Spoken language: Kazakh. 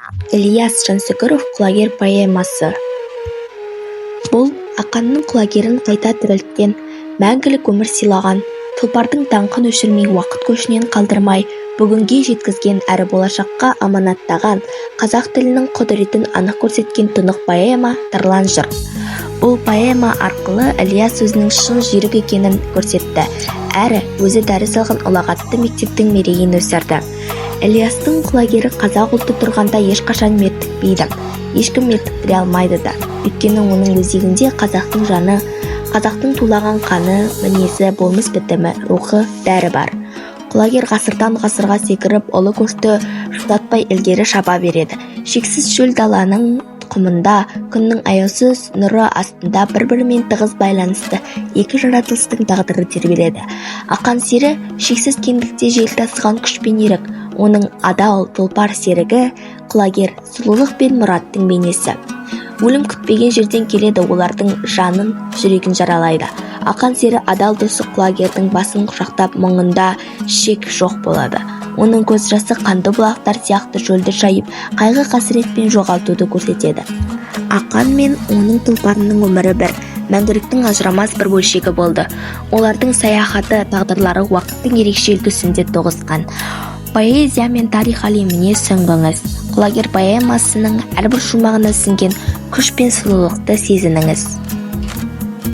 Ілияс Жансүгіров «Құлагер» поэмасы. Бұл Ақанның Құлагерін қайта тірілткен, мәңгілік өмір сыйлаған, тұлпардың даңқын өшірмей, уақыт көшінен қалдырмай, бүгінге жеткізген әрі болашаққа аманаттаған, қазақ тілінің құдіретін анық көрсеткен тұнық поэма, тарлан жыр. Бұл поэма арқылы Ілияс өзінің шын жүйрік екенін көрсетті әрі өзі дәріс алған ұлағатты мектептің мерейін өсірді. Ілиястың Құлагері қазақ ұлты тұрғанда ешқашан мертікпейді, ешкім мертіктіре алмайды да. Өйткені оның өзегінде қазақтың жаны, қазақтың тулаған қаны, мінезі, болмыс бітімі, рухы, бәрі бар. Құлагер ғасырдан ғасырға секіріп, ұлы көшті жолатпай ілгері шаба береді. Шексіз шөл даланың құмында, күннің аяусыз нұры астында бір-бірімен тығыз байланысты екі жаратылыстың тағдыры тербеледі. Ақан сері — шексіз кеңдікте жел тасыған күш пен ерік, оның адал тұлпар серігі Құлагер — сұлулық пен мұраттың бейнесі. Өлім күтпеген жерден келеді, олардың жанын, жүрегін жаралайды. Ақан сері адал досы Құлагердің басын құшақтап, мұңында шек жоқ болады. Оның көз жасы қанды бұлақтар сияқты шөлді шайып, қайғы қасірет пен жоғалтуды көрсетеді. Ақан мен оның тұлпарының өмірі бір мәңгіліктің ажырамас бір бөлшегі болды. Олардың саяхаты, тағдырлары уақыттың ерекше үлгісінде тоғысқан. Поэзия мен тарих әлеміне сүңгіңіз. «Құлагер» поэмасының әрбір шумағына сіңген күш пен сұлулықты сезініңіз.